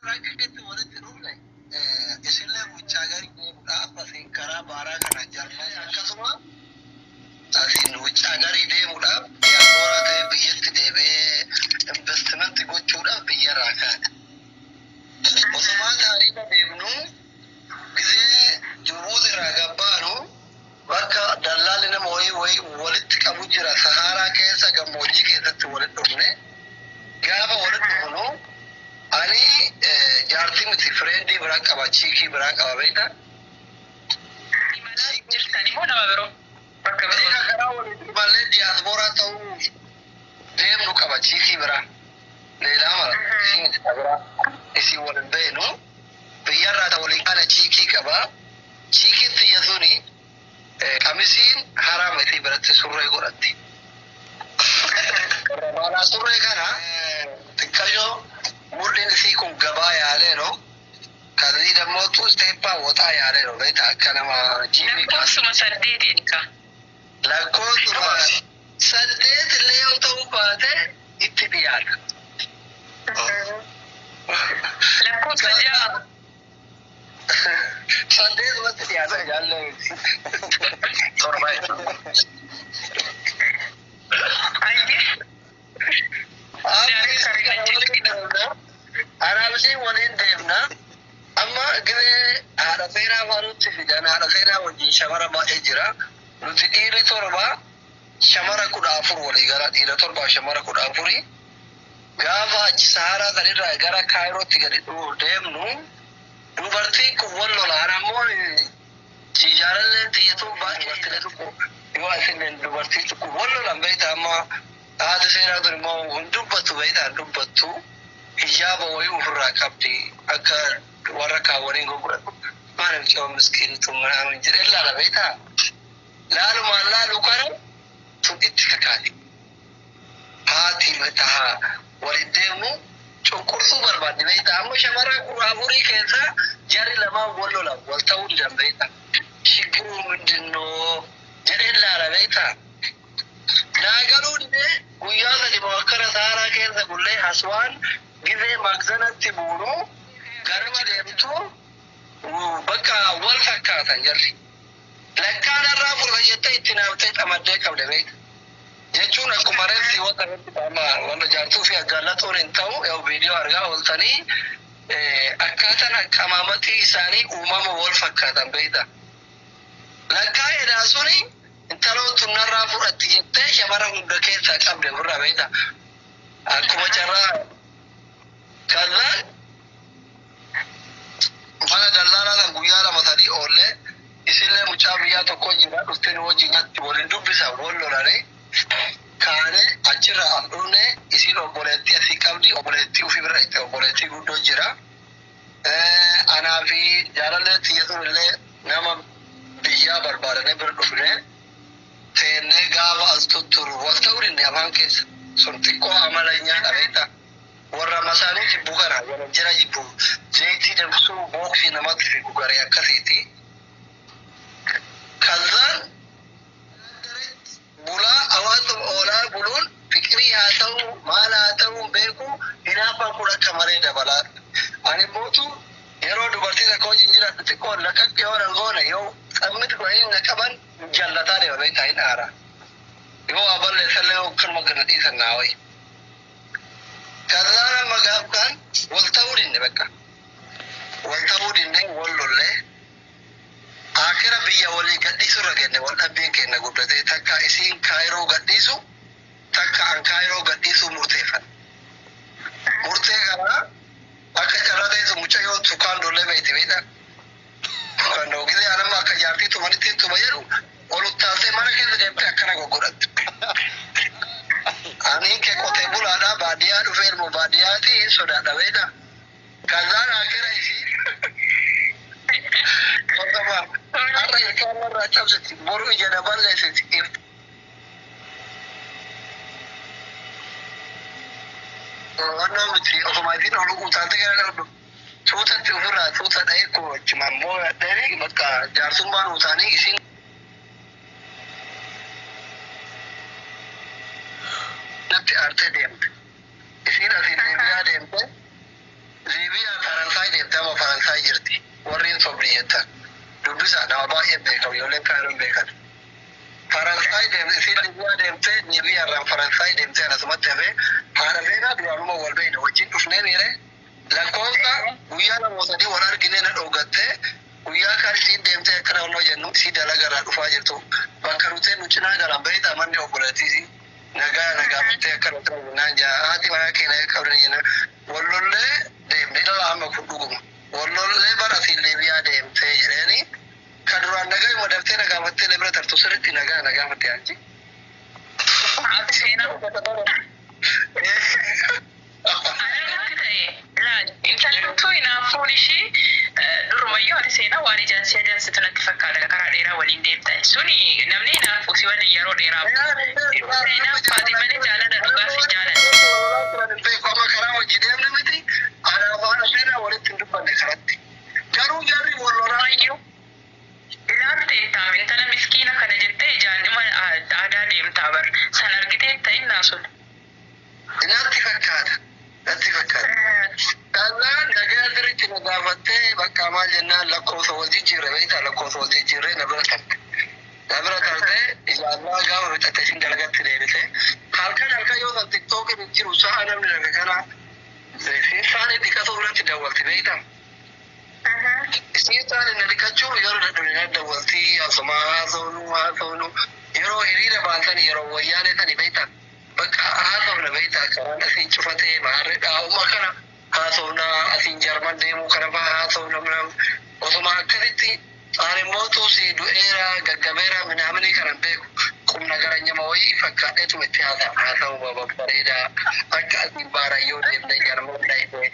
Rakkitti walitti dhufne isillee bulchaa gari deemuudhaaf asiin karaa baaraa kana jarmanii akkasuma asiin wuccaa garii deemuudhaaf diyaaspooraa ta'ee biyyatti deebi'ee investimentii gochuudhaaf biyyarraa kaane. Osumaa taariifa deemnu gizee Jibuuti irraa gabbaanu bakka dallaalli nama wayii wayii walitti qabu jira, Saharaa keessa gammoojjii keessatti walitti dhufne. Gaafa walitti dhufnu ani jaartii miti, friendii biraa qaba, chickii biraa qaba, beektaa? Imalaa jirtani moo nama biroo? Bakka biroo. Egaa karaa walitti mallee diyaaspooraa ta'uu deemnu qaba, chickii biraa. Leelaa mara isii miti, biraa isii waliin beenu biyyarraa ta waliin kana chickii qaba. Chickiin tiyya suni qamisiin haraama isii biratti surree godhatti. Maanaa surree kana xiqqayyoo mudhiin isii kun gabaa yaaleeno. ከዚህ ደግሞ step ወጣ ያለ ነው beektaa, akka nama gymii. Lakkoofsuma saddeetiin ka. Lakkoofsuma 8 illee yoo ta'uu baate itti dhiyaata. Lakkoofsa 6. 8matti dhiyaata jaallee. 7 jechuudha. Ayyee. Anaabisii waliin deemna. Amma gizee haadha seenaa faanutti fidan, haadha seenaa wajjin shamara baay'ee jira. Nuti dhiirri 7, shamara 14 walii gara dhiira 7 shamara 14. Gaafa achi Saharaa sanirraa gara Kaayirootti gadi deemnu dubartiin kun wal lolaan ammoo jaalalleen xiyyatuun baay'ee dubartiilee tokko yoo asilleen dubartii tokko wal lolan, beektaa? Amma haati seenaa tun immoo hin dubbattu, beektaa, hin dubbattu, hijaaba wayii ofirraa qabdi, akka warra kaawwaniin gurguratu maaliif coo miskiintu ምናምን jedhee laala, beektaa? Laalumaan laalu kana tun itti kakaate, haati mataa waliin deemu cunqursuu barbaadde, beektaa? Amma shamara 14 keessa jarri lamaan wal lolan, wal ta'uu didan, beektaa? Shigiruu ምንድን ነው jedhee laala, beektaa? Naa galuu didee guyyaa 3 akkana Saaraa keessa bullee Aswaan gizee magzanatti buunu garama deemtu bakka wal fakkaatan jarri. Lakkaan irraa furta jettee itti naaftee xamaddee qabde, beekta. Jechuun akkuma reefsi wanta amma wanta jaartuu fi aggaallatuun hin ta'u yoo viidiyoo argaa ooltanii akkaataan akkamaamatii isaanii uumama wal fakkaatan, beekta. Lakkaa edhaa suni intaloon tun narraa fudhatti jettee shamara hunda keessaa qabde ofirraa, beekta. Akkuma carraa kazaan mana dallaalaa kan guyyaa 2 3 oollee isillee mucaa biyyaa tokko jira, dhuftee nu wajjin nyaatti waliin dubbisa, wal lolanii kaane achirraa as dhufne. Isiin obboleettii asii qabdi, obboleettii ofii bira itti obboleettii guddoo jira. Anaa fi jaalallee xiyya illee nama biyyaa barbaadanii bira dhufne teennee gaafa as tutturu wal ta'uu dinne afaan keessa sun xiqqoo amala nyaadha, beektaa? Warra masaanii jibbu kana warra jira jibbu zayitii dabsuu booksii namatti figu garee akkasiiti. Kazaan bulaa hawaasa oolaa buluun fiqirii haa ta'u maal haa ta'u beeku, hinaaffaan kun akka malee dabalaa. Ani mootu yeroo dubartii takka wajjin jiraadhu xiqqoo laqaq yoo nan goone yoo xammit godhanii na qaban jallataa deema, beektaa, hin aara. Yoo waa balleessallee yoo akkanuma gana dhiisan naa wayi. Kazaan amma gaaf kaan wal ta'uu dinne, bakka. Wal ta'uu dinne, wal lollee. Akira biyya walii gadhiisu irra kenne, wal dhabbiin kenna guddatee takka isiin Kaayiroo gadhiisu takka an Kaayiroo gadhiisuu murteeffan. Murtee kana akka carraa ta'etu mucayyoo tukaan dollee beekti, beektaa? Tukaan gisee anamma akka jaartii tumanitti tuma jedhu ol uttaaltee mana keessa deemtee akkana goggodhatti. Ani kee qotee bulaadhaa baadiyyaa dhufee ilmoo baadiyyaati hin sodaadha, beektaa? Kazaan akira isii har'a ilkaan irraa cabsiti, boru ija na balleessiti. Wannoo miti, osuma isiin ol utaaltee gara dhabdu suutatti ofirraa suuta dha'ee achuma immoo dha'ee bakka jaarsummaan utaanii isiin natti aartee deemte. Isiin asii Liibiyaa deemte. Liibiyaa karaa Faransaay jirti. Warri hin sobdi jettan. Dubbisa nama baay'ee beekamu ijoolleen Kaayiroon beekan. Faransaay deemte isiin Liibiyaa deemtee Liibiyaarraan Faransaay deemtee anasumatti hafee haadha seenaa duraanuma wal beeyna wajjin dhufnee miire lakkoofsa guyyaa lama sadii wal arginee na dhoogattee guyyaa kaan isiin deemtee akkana onnoo jennu isii dalagarraa dhufaa jirtu bakka rutee nu cinaa galan beeytaa manni obboleettii nagaa nagaafattee akkana ta'u jennaan jaa haati manaa keenya qabdan jennaan wallollee deemne ilala amma kun dhuguma wallollee bara asiin Liibiyaa deemtee jedheeni kan duraan nagaa hima daftee nagaafattee na bira tartu sirriitti nagaa nagaafatte anchi. Haati seenaa. Anarratti ta'e laal intalli hinaafuun ishii durumayyuu haati seenaa waan ijaansii ajaansitu natti fakkaata karaa dheeraa waliin deemtan suni namni hinaafu si waliin yeroo dheeraa seenaa faati malee jaalala dhugaa si jaalala. Amma karaa hojii deemne miti alaabaan seenaa walitti hin dubbanne karatti. Garuu jarri wal lolaa Durumayyuu ilaaltee taam intala miskiina kana jettee ijaan dhuma aadaa deemtaa bar san argitee ta'innaa sun. Natti fakkaata. Natti fakkaata. Kallaa nagaa sirriitti na gaafattee bakka maal jennaan lakkoofsa wal jijjiirre beektaa lakkoofsa wal jijjiirree na bira tarte. Na bira tartee ijaarraa gaafa fixatte isin dalagatti deebite. Halkan halkan yoo san tiktookiin hin jiru sa'a namni daga kana isaan dhiqatu biratti dawwalti beektaa. Isiin isaan na dhiqachuu yeroo dadhabne na dawwalti asuma haasofnu haasofnu yeroo hiriira baasan yeroo wayyaanee sani beektaa. Bakka haasofna beektaa karaan asiin cufatee maarree dhaa'uma kana haasofna asiin jarman deemuu kana fa'aa haasofna minam osuma akkasitti ani immoo si du'eera gaggabeera minaaminii kana beeku qubna gara nyama wayii fakkaadheetuma itti haasa'a haasa'u babbareedaa akka asiin baarayyoo deemne jarman dhayite.